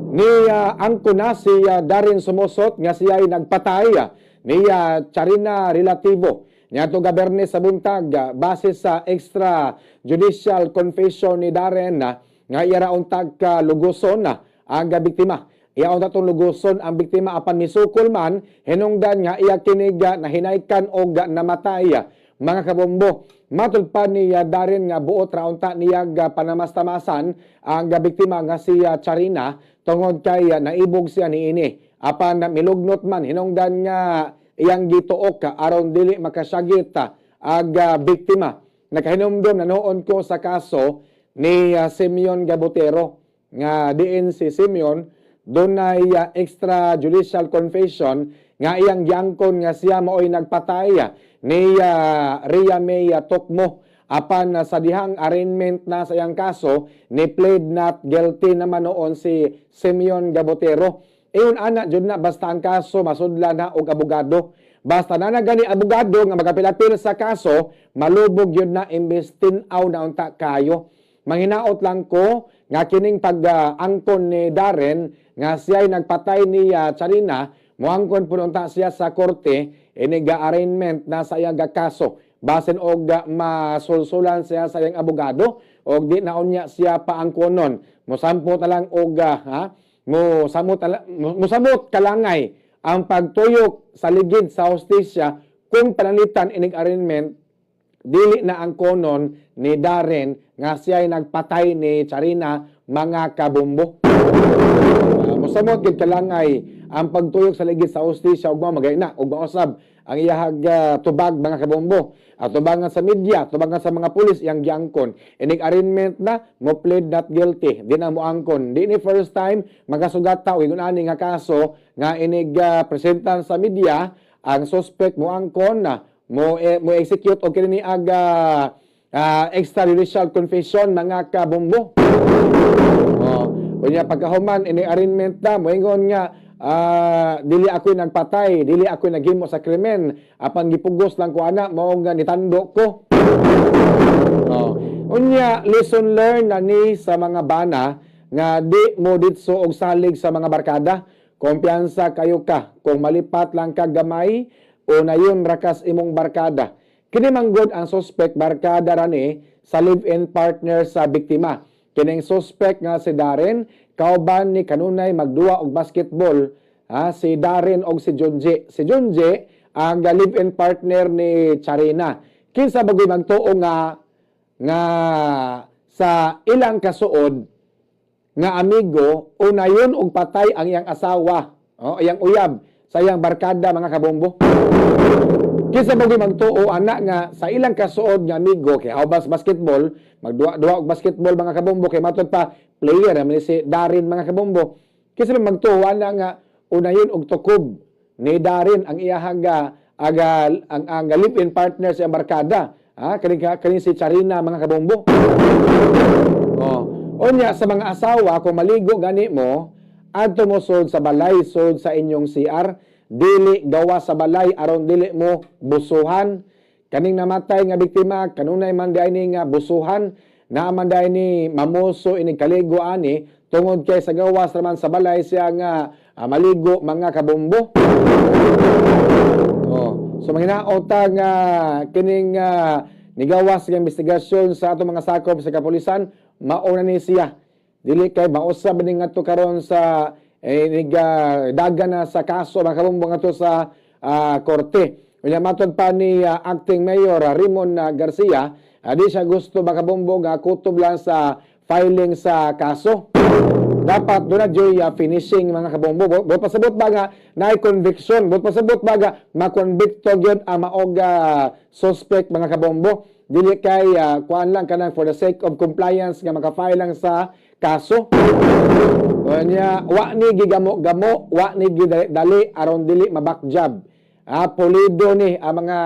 Ni angko na si Darren Sumosot nga siya ay nagpatay ni Charina Relativo niadto Biyernes sa buntag, base sa extrajudicial confession ni Darren nga iya ra untag ka luguson na ang biktima. Iya unta tong luguson ang biktima, apan misukol man hinungdan nga iya kinig nahinaykan og namatay, mga kabombo. Matud pa ni Darren nga buot ra unta niya panamastamasan ang biktima nga si Charina tungod kay naibog siya niini. Apan milugnot man hinungdan nga iyang gituok aron dili makasyagit ag biktima. Nakahinumdom na noon ko sa kaso ni Simeon Gabutero nga diin si Simeon dunay extrajudicial confession nga iyang giangkon nga siya maoy nagpatay ni Ria May Tokmo, apan sa dihang arraignment na sa iyang kaso, ni plead not guilty naman noon si Simeon Gabutero. Ingon ana jud na, basta ang kaso masudlan na og abogado. Basta na na gani abogado nga magapilapil sa kaso, malubog yun na imbes tin-aw na unta kayo. Manghinaot lang ko nga kining pag-angkon ni Darren nga siya'y nagpatay ni Charina, moangkon pud unta siya sa korte inig arraignment na sa iyang kaso. Basin og masulsulan siya sa iyang abogado og di na unya siya paangkonon. Mosampo ta lang og ha, mosamot kalangay ang pagtuyok sa ligid sa hustisya kung pananglitan inig arraignment dili na ang konon ni Darren nga siya'y nagpatay ni Charina, mga kabombo. Mosamot gid kalangay ang pagtuyok sa ligid sa hustisya ug mao magay na ug mausab ang iyahag tubag, mga kabombo. At tubangan sa media, tubangan sa mga pulis iyang giangkon. Inig arraignment na mo plead not guilty, di na mo angkon. Di ni first time magasugat ta og ingon ani nga kaso nga inig presentan sa media ang suspect mo angkon na mo execute og kini ni aga extrajudicial confession, mga kabombo. Oh, unya pagkahuman ini arraignment na moingon nga dili ako nagpatay, dili ako naghimo sa krimen, apan gipugos lang ko ana mao nga nitando ko. Oh. Unya lesson learned na ni sa mga bana nga di mo ditso og salig sa mga barkada. Kumpiyansa kayo ka kung malipat lang ka gamay o nayon rakas imong barkada. Kini manggod ang suspect, barkada ra ni sa live-in partner sa biktima. Kining suspect nga si Darren, kauban ni kanunay magduwa og basketball, ha, si Darren og si Junji. Si Junji ang live-in partner ni Charina. Kinsa bagoy magtuo nga nga sa ilang kasuod nga amigo unayon og patay ang iyang asawa, oh, iyang uyab sa iyang barkada, mga kabombo? Kinsa bagoy magtuo ana nga sa ilang kasuod nga amigo kay hawbas basketball, magduwa-duwa og basketball, mga kabombo, kay matud pa player naman ni si Darren, mga kabombo? Kinsa ba magtuo ana nga unayon og tukob ni Darren ang iyahang aga ang live-in partner sa iyang barkada? Ha, kaning kaning si Charina, mga kabombo. Oh. Unya sa mga asawa, kung maligo gani mo, adto mo sud sa balay, sud sa inyong CR, dili gawa sa balay aron dili mo busuhan. Kaning namatay nga biktima, kanunay man diay ni nga busuhan, naa man diay ni mamuso inig kaligo ani tungod kay sa gawas raman sa balay siya nga maligo, mga kabombo. Oh, so manghinaot ta nga kining nigawas nga investigasyon sa atong mga sakop sa kapulisan, mauna ni siya. Dili kay mausab ni ngadto karon sa dagan na sa kaso, mga kabombo, ngadto sa korte. Unya matod pa ni acting mayor Raymond Garcia, di siya gusto, mga kabombo, nga kutob lang sa filing sa kaso. Dapat doon na joy finishing, mga kabombo. Buot pasabot ba nga naay conviction? Buot pasabot ba nga makonbikto gyud ang maog suspect, mga kabombo? Dili kay kuan lang kanang for the sake of compliance nga maka-file lang sa kaso. Unya wa ni gigamo-gamo, wa ni gidali aron dili mabakjab. Pulido ni ang mga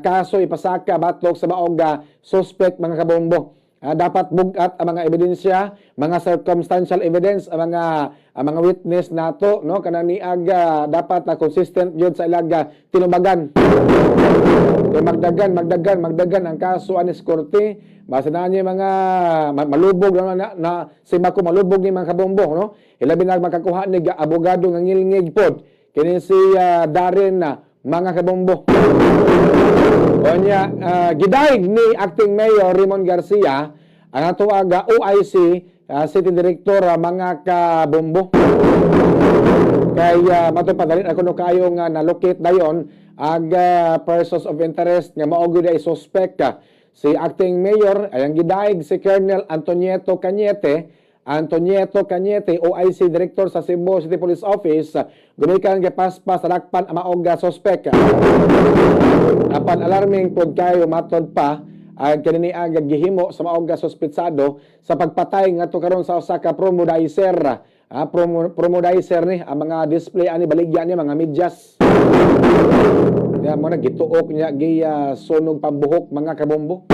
kaso ipasaka batok sa maog suspect, mga kabombo. Dapat bugat ang mga ebidensya, mga circumstantial evidence, ang mga witness nato, no, kanang niaga dapat na consistent gyud sa ilang tinubagan. Kay magdagan, magdagan, magdagan ang kaso anis korte, Basta na niya mga malubog na si Mako, malubog ni mga kabombo, no? Ilabi na makakuha ni abogado nga ngilngig pod kini si Darren na, mga kabombo. Onya, gidaig ni Acting Mayor Raymond Garcia ang ato aga OIC City Director, mga kabombo. Kay matod pa dali ako no kayo nga na-locate dayon ag persons of interest nga mao gyud ay suspect ka. Si Acting Mayor ay ang gidaig si Colonel Antonieto Cañete, Antonieto Cañete, OIC Director sa Cebu City Police Office, gumikan gipaspas sa dakpan ang maog suspect. Apan alarming pod kayo matod pa ang kanini ang gihimo sa maog nga suspetsado sa pagpatay ngadto karon sa usa ka promodizer. Promodizer ni ang mga display ani, baligya ni mga medyas. Ya mo na gituok niya, gi sunog pambuhok, mga kabombo.